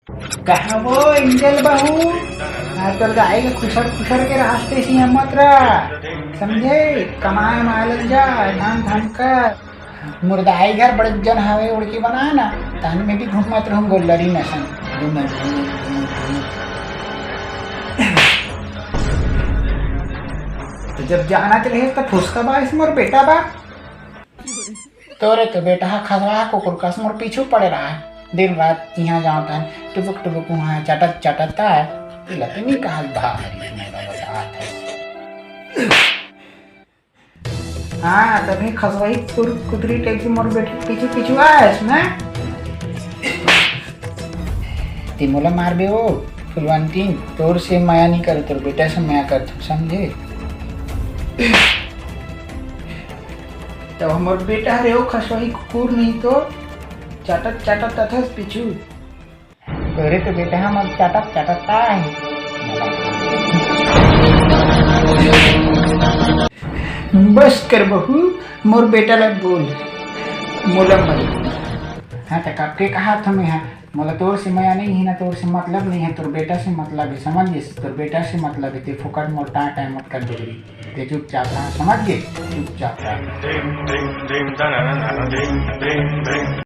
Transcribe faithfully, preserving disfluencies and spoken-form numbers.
कहा वो एंजल बहू, आज तोर गाय के खुसर खुसर के रास्ते से मत रह, समझे? कमाए मालल जा, धान धान कर। मुर्दाई घर बड़े जन हवे, उड़की बना ना, तहन में भी घूमत रहूं गोल्लरी नसन। घूमत, घूमत, घूमत, घूमत। तो जब जाना के रहे तो फुसका बाइस मोर बेटा बा। तोरे तो बेटा हा खसवा कुकुर कस मोर पीछू पड़े रहा है। दिन रात इहाँ जाओ तहन टुबुक टुबुक उहाँ चटत चटत आए। इला तो नहीं कहा भारी मेरा बजात है। हाँ, तभी खसवई कुर-, कुतरी टाइप से मोर बेटे पीछे पीछे आए इसमें। ते मोला मारबे ओ फुलवंती, तोर से मया नहीं कर, तोर बेटा से मया कर, तू समझे? तब हमर बेटा हरे ओ खसवई कुकुर नहीं तो चाटत चाटत अथस पीछू। तोरे तो बेटा हमर चाटत चाटत का है। बस कर बहू, मोर बेटा ला बोल, मोला मत बोल। हाँ, त कब के कहा था मैं, हाँ, मोला तोर से मया नहीं है ना, तोर से मतलब नहीं है, तोर बेटा से मतलब है, समझ गए? तोर बेटा से मतलब है, ते फोकट मोर टाटा मत कर डोगरी, ते चुपचाप रहा, समझ गए? चुपचाप रहा।